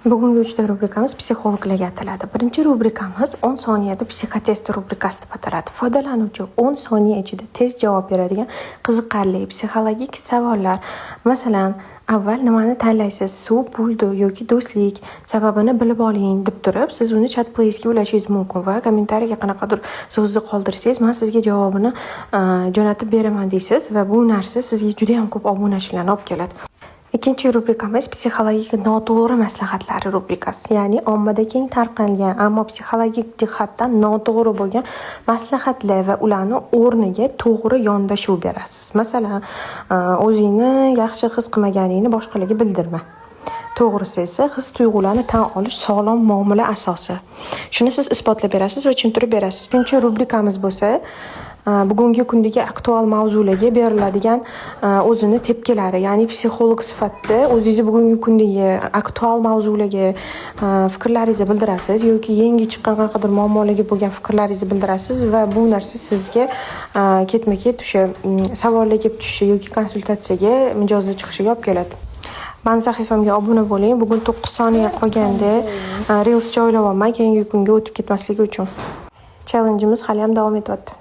Bugungi uchta rubrikamiz psixologlarga ataladi. Birinchi rubrikamiz "10 soniyada psixotest" rubrikasi deb ataladi. Foydalanuvchi 10 soniya ichida tez javob beradigan qiziqarli psixologik savollar. Masalan, "Avval nimani tanlaysiz: suv, pul yoki do'stlik? Sababini bilib oling", deb turib, siz uni chat place'ga ulashingiz mumkin va kommentariyaga qanaqadir so'zni qoldirsangiz, "Man sizga javobini jo'natib beraman", deysiz va bu narsa sizga juda ham ko'p obunachilarni olib keladi. Ikkinchi rubrikamiz psixologik noto'g'ri maslahatlar rubrikasi. Ya'ni ommada keng tarqalgan, ammo psixologik jihatdan noto'g'ri bo'lgan maslahatlar va ularni o'rniga to'g'ri yondashuv berasiz. Masalan, o'zingni yaxshi his qilmaganingni boshqalarga bildirma. To'g'risi esa his tuyg'ularni tan olish sog'lom muomala asosi. Shuni siz isbotlab berasiz va tushuntirib berasiz. Uchinchi rubrikamiz bo'lsa bugungi kundagi aktual mavzularga beriladigan o'zini tepkilari, ya'ni psixolog sifatida o'zingizni bugungi kundagi aktual mavzularga fikrlaringizni bildirasiz yoki yangi chiqqan qanaqadir muammolarga bo'lgan fikrlaringizni bildirasiz va bu narsa sizga ketma-ket o'sha savollar kelib tushishi yoki konsultatsiyaga mijozlar chiqishiga olib keladi. Mani sahifamga obuna bo'ling. Bugun 9 soniya qolganda Reels joylayapman, keyingi kunga o'tib ketmasligi uchun. Challenge'imiz hali ham davom etyapti.